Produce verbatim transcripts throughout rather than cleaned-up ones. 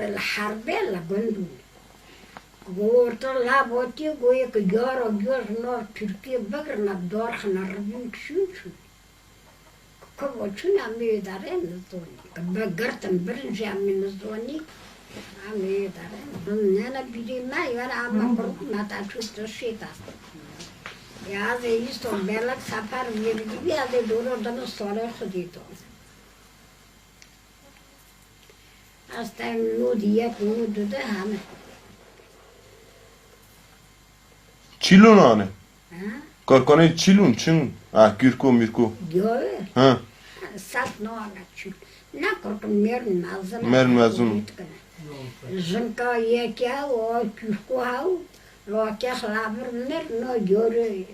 Li herbê li gund bûn. Gortin lav hatiye, goyê ki cara giyar nav Tirkiyê bigirine, darxine rivîn kişîn çûn. Kova çûn em ê derê nizonî. Bi girtin birin jî em ê nizonî. Em ê derê. Nene bîrê me, yara em Hı hı. Kurban me ta çû tu şêt est. Ya ez ê îsto belek sefer vê bidî, ez ê doro dino salê xwe dîto. Ez te nû di yek, nû di du heme. Çîlûn ane? Ha? Karkanê çîlûn, çin? Ha, kûrko, mûrko. Diyorê. Ha. Sas no ana çîl. Ne korkum, mêrin mezin. Mêrin mezin. Jinka yekê o kûrko hew, rakê xlavir mir, no diyorê.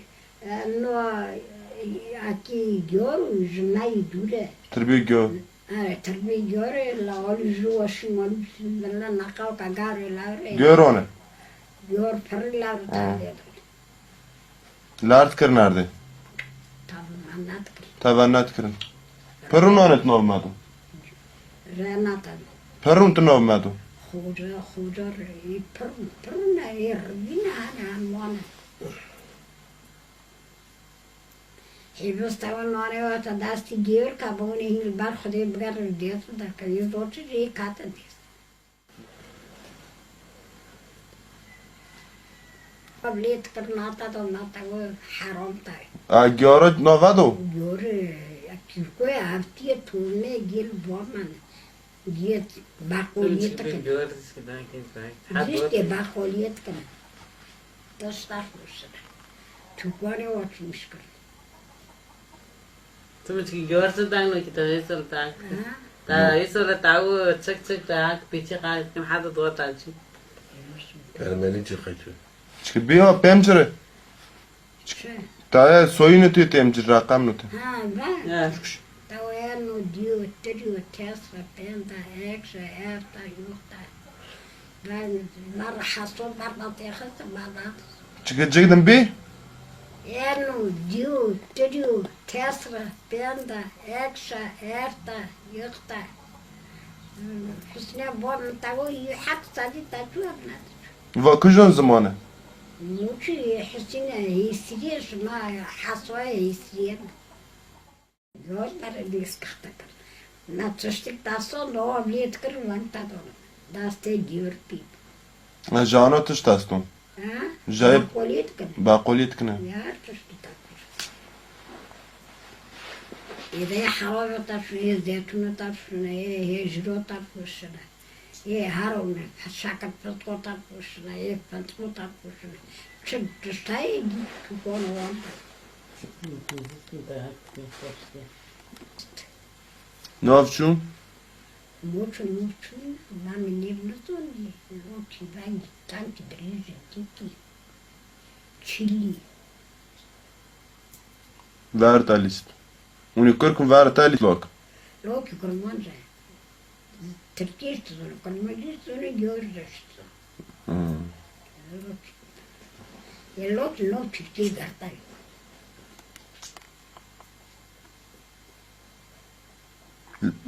E, no, e, akî diyor û ji me yî dûr e. Tirbê gor. Erê, tirbê gor e, la alî ji weşî malî bismillah, neqawka gar e, lawrê. Gor one. Gor pir lawr Ha. Tavê. Lard kir nerdê. Tavê me nedikirin. Tavê nedikirin. Pirûn anet nav me do. Re natan. Pirûn tu nav me do. Xoca, xoca re, ê pirûn, pirûn e, ê rivîn e, hene em wane. Hêvî stewa nanê wata destî gêr ka bûnê hîn li ber Xwedê bigerin dêt bide ke yê zor çi jê kate dêst. Ev lê tikir nata do nata we heram tay. A giyara nava do? Giyore, ya kîrkoya hevtiye tome gel baman. Yê baqoliyê dikin. Zîştê baqoliyê dikin. Destexmir şida. Tûkanê wa çûmiş kirin. Tu mi çikî gör tu deng ki tu hêsir deng. Ha? Ta hêsir de tawu çik çik de hak pêçî qal kim hada dua ta çî. Ermenî çi qeçi? Çikî biya pemcire. Çi? Taya soyunu tê temcil raqam nute. Ha, ben. Ha. Tawaya no diyo, triyo, tesra, penda, ekşa, erta, yokta. Ben, ben haso, ben de texas, ben de. Çi geciktin bi? Eno, diyo, triyo, tesra, penda, ekşa, erta, yokta. Hüsnü bom tawo yi hak sadi ta tu abna. Va kujon zimane? Muçi Hüsnü hîsriye şima hasoya hîsriye. Yol pere dîs kixte kir. Na tiştik tason do avliyet kir wan ta don. Daste diyor pîp. Na jana tişt aston. Ha? Jayê Baqoliyê dikin. Baqoliyê dikine. Ya, tiştî tepişt. Ê de hewava tepişine, ê zeytûna tepişine, ê hêjiro tepişine, ê herome, şakir fistqo tepişine, ê fistqo tepişine. Çi tiştayê dî tu kon wan. Nav çû? Moçû, moçû, namê nêv nizonî, lokî vengî tankî dirêjê dîtî. Çilî. Ver te lîst. Hûn ê kirk ver te lîst lok. Lokî kurmanc e. Tirkî jî dizûne, kurmancî jî dizûne, gor jî dizûne. Hmm. Lokî. Yê lokî, no Tirkî gertay.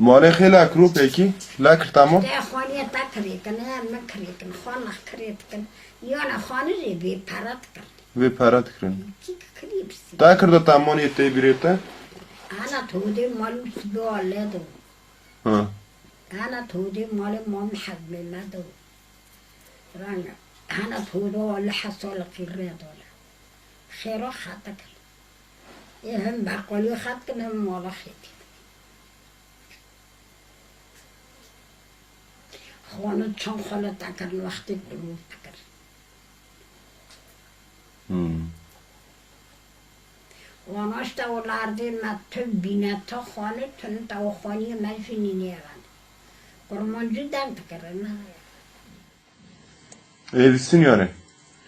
Malê xê lekir û pêkî lekir tamam. Te xwaniye te kirê kin, he, min kirê kin, xwana kirê dikin. Yana xwanijê vê pere dikirin. Vê pere dikirin. Kî kirê bisî. Te kirdo tamam yê tê bîrê te? Ana todê malû sibo ledo. Ha. Ana todê malê mam hezmê me do. Ranga. Ana todo li hesol qîrê dole. Xêro xatek. Ê hem baqolî xat kin hem mala xêtî. Xwana çend xole tekirin wextê ku rû dikir. Hmm. Wana işte o lardê me tu bîne tu xwanî, tu nita o xwanî me jî nînê ran. Kurmancî deng dikirin. Ê bisîn yani.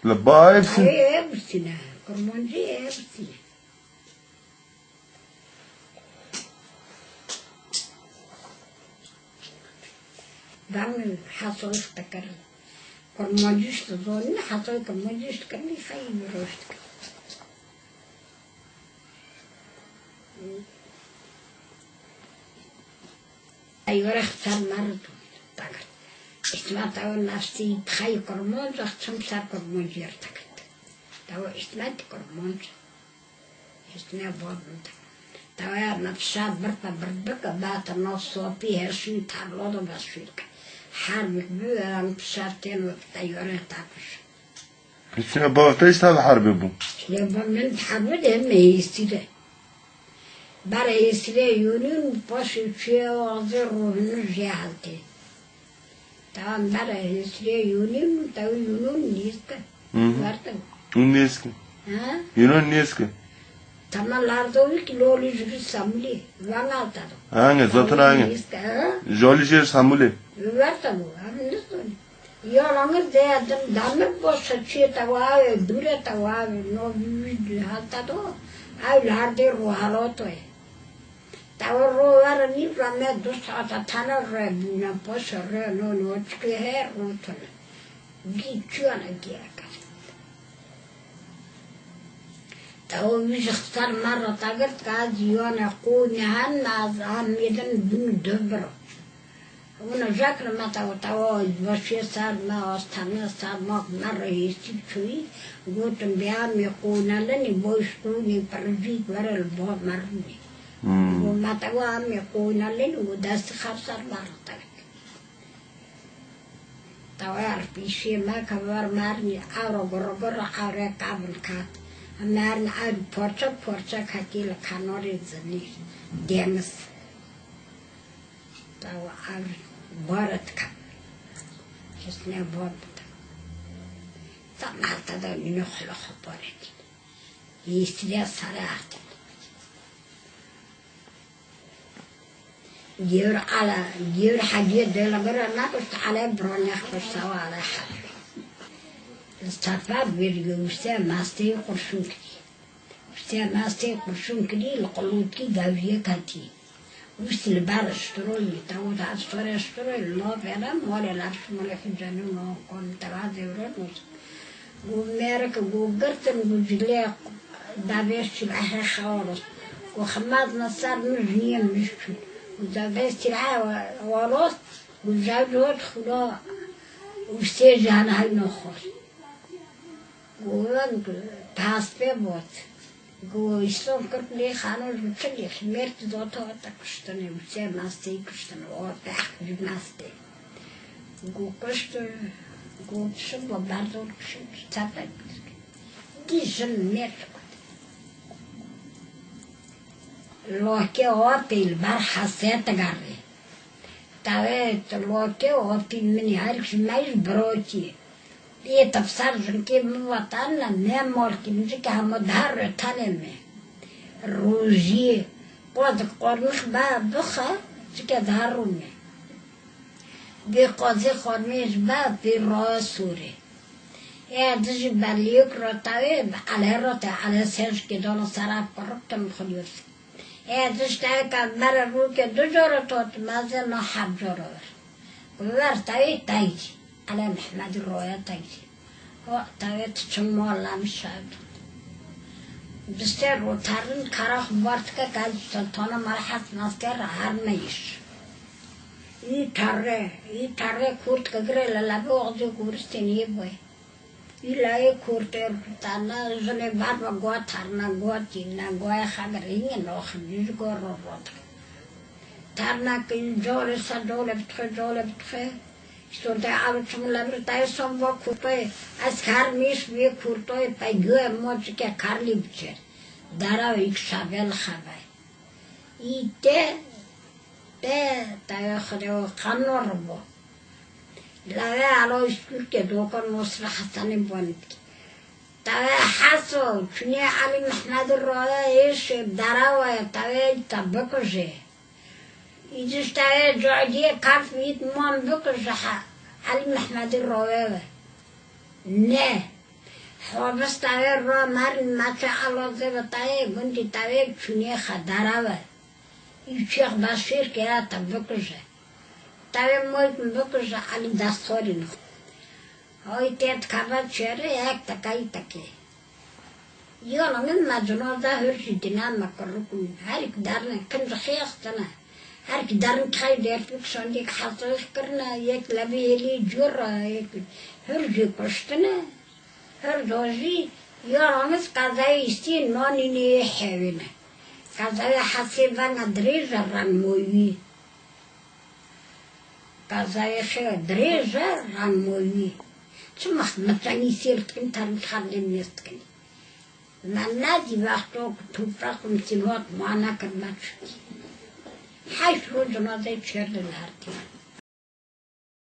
Li ba ê bisîn. Ê, ê bisîne. Kurmancî ê bisîne. Ben hasoyuk dikirin. Kurmancî işte zonî, hasoyuk kurmancî işte kirin, xeyî bir roj dikirin. Ey were xtar mer tu. Tagar. Îsmet ew nefsî xey Kurmanc, çim ser Kurmancî yê dikit. Ew Îsmet Kurmanc. Îsmet bab min de. Ew ya me fişar birte birdike, bate nav sopî, hêşîn tarlo de beşîr ke. Herbik bi, em fişar tên wek teyarê tepişin. Hüsnü bavta işte bi herbê bû. Lê ba min herbê de me hêsîre. Berê hêsîrê yûnîn paşê çûye axzê ruhunu jê heltê. Tamam, berê hêsîrê yûnîn, tew yûnûn nîske. Hı hı. Werte. Û nêske. Ha? Yûnûn nêske. Tamam, lardovî ki lolî jûrî Samulî. Vanga te do. Hangi, zaten hangi. Nîske, ha? Jolî jêr Samulî. Werte bu, hem nizonî. Yalanı dedim, demir boşa çiye tevave, dure tevave, no bir halta do, ev lardê ruhalotoy. Tava ro vera nîvra me du saata tane re bûne, paşa re no no, çikê her rotune. Gî çiyana giyaka. Tava wî ji xisar me re tagirt ka ziyane qûne hen me az amêdin bûn dubiro. Hûn jekir me tawa tawa başê ser me, astane ser me, me re hêsî çûyî, gotin bê amê qûnelinî, boy stûnî, pirijî were li bo merinî. Hmm. Û me tawa amê qûnelinî û destî xer ser me re tevik. Tawa er pîşê me ke ver merinî, ewro gurru gurru, ewre kavin kat. Merin ew parçe parçe ketî li kenarê zinî, deniz. Tawa ev bare dike. Hêsnê bar bide. Tam heta da nîne xwe li xwe bare dî. Hêsîrê sare erte. Gêr ala, gêr heciyê dêle bire nekuşt, ale bronê xwe sawa ale hebe. Li sefa bir gövüse masteyê kurşun kirî. Wî sê mastê qurşûn kirî, li qulûtkî geviyê ketî. Wîst li ber ştiroyî, tewt hat ştorê ştiroyî, li nav vêne malê lefşimolê xîcenûn û kon teva zêwrên û got mêrik got girtin, got cilê devê şîlehê xewalos. Got ximezne ser min jiniyê min çû. Got devê sîlehê walos, got zewc hot xula û sê jana hewno xwar. Got, pastê bot. Got, îson kurt lê xano ji çi lê, mêr tu zoto te kuştine, û sê mastê kuştine, o peh ji mastê. Got, kuşt, got, şi bo berdor kuşt, tepek. Dî jin mêr. Lokê o pêl ber hesê te garê. Tawê tu lokê opî min her ji me ji birokî. Ê tefser jinkê min vatan ne, ne molkî min jike hema daha rötane me. Rojî, qozik qormix be bixe, jike daha rûne. Bê qozê xormê ji be bê roe sûrê. Ê di ji beliyok rotawê bi ele rote, ele ser jike dona sera piriktim xuliyos. Ê tişteka mere rûke du coro tot meze no heb coro ver. Ver tayê taycî. Ele Mehmedî roya taycî. O tayê tu çi mola min şad. Bi ser û terin kara xwe bar dike ka Sultana Merhet nasker her me îş. Î terre, î terre kurt ke gire le lebe oxzê guristên yê boy. Îlayê kurtê tane jinê ver ve go terna go tîne, goyê xebirînê noxin ji go ro ro dike. Terna ki colê ser colê bitixê, colê bitixê. Îşte te ev çim le bir tayê son va kurtoyê. Ez her mêş vê kurtoyê pe göğe mo çike karlî biçer. Dara wî kişavel xebay. Îte te tayê xirê û qano ribo. Lawê alo Türkiye dokon Mosra Hasanê bonit. Tawê Heso, çunê Elî Mehmedî roye êşê darawe, tawê te bikuje. Îciş tawê Codiyê kaf vît man bikuje ha, Elî Mehmedî roye ve. Ne. Hobis tawê ro merin meçe alo zê ve tawê gundî tawê çunê xe darawe. Î çêx beşêr ke ya te bikuje. Tewê moyk min bikuje Elî destorî nixwe. Hoy tê dikeve çêrê yek tekeyî tekê. Yola min mecinoza hür jî dîna me kurikûn. Herîk derne, kin ji xêxtine. Her ki derin kay dertûk şandîk hesayî kirine, yek levî hêlî cûr re, yek hir jî kuştine. Hir do jî ya ramiz qezayê îstîn nanînê hewîne. Qezayê hesê vena dirêj e remoyî. Qezayê xê dirêj e remoyî. Çima miçenî sêr dikin, termî xandê mêz dikin. Me nedî wexto ku toprak û misîlvat mane kir me çûkî. Heşt roj cinazeyê çêr li her kir.